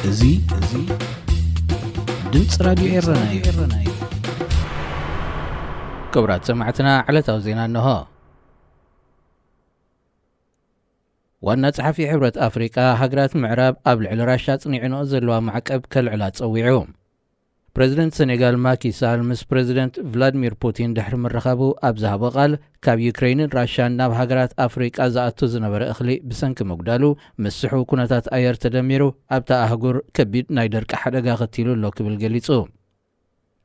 እዚ፣ እዚ ድምፂ ራዲዮ ኤረና እዩ። ክቡራት ሰማዕትና፣ ዕለታዊ ዜና እንሆ። ዋና ጸሓፊ ሕብረት ኣፍሪቃ፣ ሃገራት ምዕራብ ኣብ ልዕሊ ራሻ ጽኒዕንኦ ዘለዋ ማዕቀብ ከልዕላ ጸዊዑ። ፕረዚደንት ሰኔጋል ማኪ ሳል ምስ ፕረዚደንት ቭላድሚር ፑቲን ድሕሪ ምርኻቡ ኣብ ዝሃቦ ቃል፣ ካብ ዩክሬንን ራሻን ናብ ሃገራት ኣፍሪቃ ዝኣቱ ዝነበረ እኽሊ ብሰንኪ ምጉዳሉ፣ ምስሑ ኩነታት ኣየር ተደሚሩ ኣብታ ኣህጉር ከቢድ ናይ ደርቂ ሓደጋ ከቲሉ ኣሎ ክብል ገሊጹ።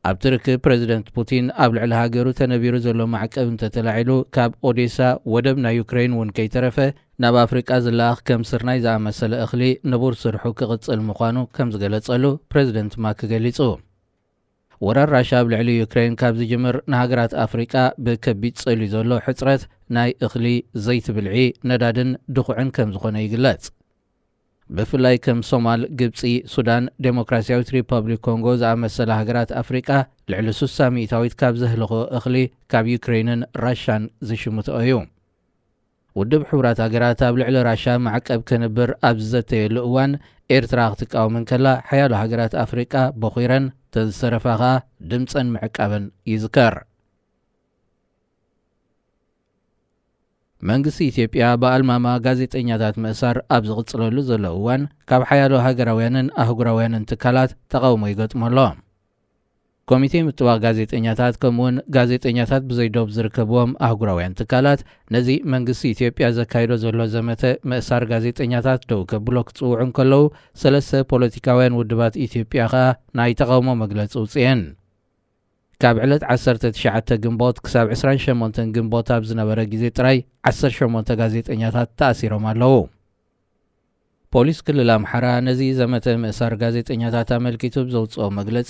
ኣብቲ ርክብ ፕረዚደንት ፑቲን ኣብ ልዕሊ ሃገሩ ተነቢሩ ዘሎ ማዕቀብ እንተተላዒሉ፣ ካብ ኦዴሳ ወደብ ናይ ዩክሬን እውን ከይተረፈ ናብ ኣፍሪቃ ዝለኣኽ ከም ስርናይ ዝኣመሰለ እኽሊ ንቡር ስርሑ ክቕጽል ምዃኑ ከም ዝገለጸሉ ፕረዚደንት ማክ ገሊጹ። ወራር ራሻ ኣብ ልዕሊ ዩክሬን ካብ ዝጅምር ንሃገራት ኣፍሪቃ ብከቢድ ጸልዩ ዘሎ ሕጽረት ናይ እኽሊ፣ ዘይቲ ብልዒ፣ ነዳድን ድኹዕን ከም ዝኾነ ይግለጽ። ብፍላይ ከም ሶማል፣ ግብጺ፣ ሱዳን፣ ዴሞክራሲያዊት ሪፐብሊክ ኮንጎ ዝኣመሰላ ሃገራት ኣፍሪቃ ልዕሊ ስሳ ሚእታዊት ካብ ዘህልኾ እኽሊ ካብ ዩክሬንን ራሻን ዝሽምትኦ እዩ። ውድብ ሕቡራት ሃገራት ኣብ ልዕሊ ራሻ ማዕቀብ ከንብር ኣብ ዝዘተየሉ እዋን፣ ኤርትራ ክትቃወም እንከላ፣ ሓያሎ ሃገራት ኣፍሪቃ በኺረን፣ ተን ዝተረፋ ኸኣ ድምጸን ምዕቃበን ይዝከር። መንግስቲ ኢትዮጵያ ብኣልማማ ጋዜጠኛታት ምእሳር ኣብ ዝቕጽለሉ ዘሎ እዋን፣ ካብ ሓያሎ ሃገራውያንን ኣህጉራውያንን ትካላት ተቓውሞ ይገጥሞ ኣሎ። ኮሚቴ ምጥባቕ ጋዜጠኛታት፣ ከምኡውን ጋዜጠኛታት ብዘይ ዶብ ዝርከብዎም ኣህጉራውያን ትካላት፣ ነዚ መንግስቲ ኢትዮጵያ ዘካይዶ ዘሎ ዘመተ ምእሳር ጋዜጠኛታት ደው ከብሎ ክጽውዑ እንከለዉ፣ ሰለስተ ፖለቲካውያን ውድባት ኢትዮጵያ ኸኣ ናይ ተቓውሞ መግለጺ ኣውጽኤን። ካብ ዕለት ዓሰርተ ትሽዓተ ግንቦት ክሳብ ዕስራን ሸሞንተን ግንቦት ኣብ ዝነበረ ግዜ ጥራይ ዓሰርተ ሸሞንተ ጋዜጠኛታት ተኣሲሮም ኣለዉ። ፖሊስ ክልል ኣምሓራ ነዚ ዘመተ ምእሳር ጋዜጠኛታት ኣመልኪቱ ብዘውጽኦ መግለጺ፣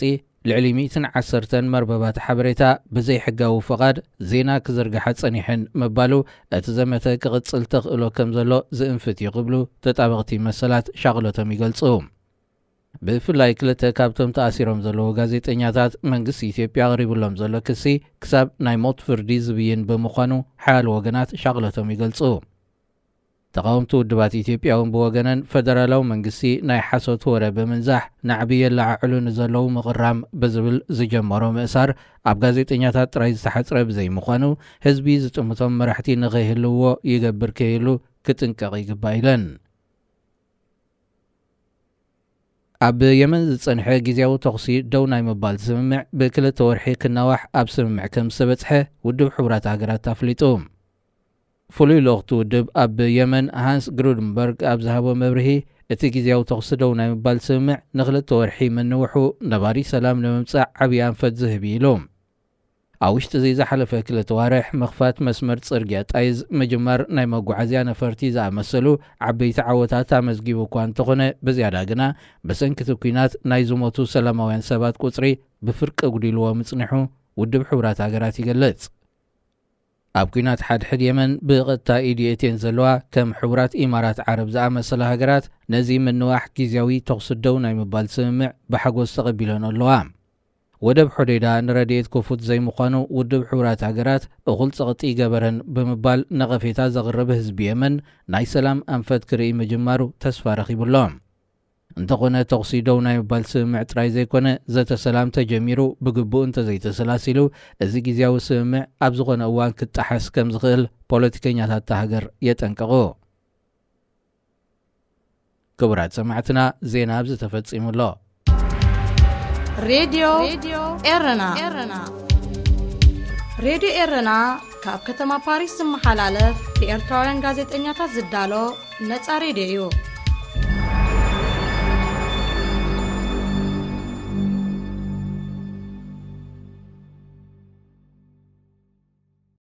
ልዕሊ ሚእትን ዓሰርተን መርበባት ሓበሬታ ብዘይሕጋዊ ፍቓድ ዜና ክዝርግሓ ጸኒሐን ምባሉ፣ እቲ ዘመተ ክቕጽል ተኽእሎ ከም ዘሎ ዝእንፍት እዩ ክብሉ ተጣበቕቲ መሰላት ሻቕሎቶም ይገልጹ። ብፍላይ ክልተ ካብቶም ተኣሲሮም ዘለዉ ጋዜጠኛታት መንግስቲ ኢትዮጵያ ኣቕሪቡሎም ዘሎ ክሲ ክሳብ ናይ ሞት ፍርዲ ዝብይን ብምዃኑ፣ ሓያሎ ወገናት ሻቕሎቶም ይገልጹ። ተቓወምቲ ውድባት ኢትዮጵያ እውን ብወገነን፣ ፈደራላዊ መንግስቲ ናይ ሓሶት ወረ ብምንዛሕ፣ ናዕቢ የለዓዕሉ ንዘለዉ ምቕራም ብዝብል ዝጀመሮ ምእሳር፣ ኣብ ጋዜጠኛታት ጥራይ ዝተሓጽረ ብዘይምዃኑ፣ ህዝቢ ዝጥምቶም መራሕቲ ንኸይህልውዎ ይገብር ከይህሉ ክጥንቀቕ ይግባእ ኢለን። ኣብ የመን ዝጸንሐ ግዝያዊ ተኹሲ ደው ናይ ምባል ስምምዕ ብክልተ ወርሒ ክናዋሕ ኣብ ስምምዕ ከም ዝተበጽሐ ውድብ ሕቡራት ሃገራት ኣፍሊጡ። ፍሉይ ልኡኽቲ ውድብ ኣብ የመን ሃንስ ግሩድንበርግ ኣብ ዝሃቦ መብርሂ፣ እቲ ግዝያዊ ተኹሲ ደው ናይ ምባል ስምምዕ ንክልተ ወርሒ ምንውሑ ነባሪ ሰላም ንምምጻእ ዓብዪ ኣንፈት ዝህብ እዩ ኢሉ። ኣብ ውሽጢ እዚ ዝሓለፈ ክልተ ዋርሕ፣ ምኽፋት መስመር ጽርግያ ጣይዝ፣ ምጅማር ናይ መጓዓዝያ ነፈርቲ ዝኣመሰሉ ዓበይቲ ዓወታት ኣመዝጊቡ እኳ እንተኾነ፣ ብዝያዳ ግና ብሰንኪ እቲ ኲናት ናይ ዝሞቱ ሰላማውያን ሰባት ቁጽሪ ብፍርቂ ኣጉዲልዎ ምጽንሑ ውድብ ሕቡራት ሃገራት ይገልጽ። ኣብ ኲናት ሓድሕድ የመን ብቐጥታ ኢድ የእትየን ዘለዋ ከም ሕቡራት ኢማራት ዓረብ ዝኣመሰላ ሃገራት፣ ነዚ ምንዋሕ ግዝያዊ ተኹሲ ደው ናይ ምባል ስምምዕ ብሓጎስ ተቐቢለንኦ ኣለዋ። ወደብ ሖዴዳ ንረድኤት ክፉት ዘይምዃኑ ውድብ ሕቡራት ሃገራት እኹል ጸቕጢ ይገበረን ብምባል ነቐፌታ ዘቕርብ ህዝቢ የመን፣ ናይ ሰላም ኣንፈት ክርኢ ምጅማሩ ተስፋ ረኺቡ ኣሎ። እንተኾነ፣ ተኹሲ ደው ናይ ምባል ስምምዕ ጥራይ ዘይኮነ፣ ዘተ ሰላም ተጀሚሩ ብግቡእ እንተዘይተሰላሲሉ፣ እዚ ግዝያዊ ስምምዕ ኣብ ዝኾነ እዋን ክጠሓስ ከም ዝኽእል ፖለቲከኛታት እታ ሃገር የጠንቅቑ። ክቡራት ሰማዕትና፣ ዜና ኣብዚ ተፈጺሙ ኣሎ። ሬድዮ ኤረና። ሬድዮ ኤረና ካብ ከተማ ፓሪስ ዝመሓላለፍ ብኤርትራውያን ጋዜጠኛታት ዝዳሎ ነጻ ሬድዮ እዩ።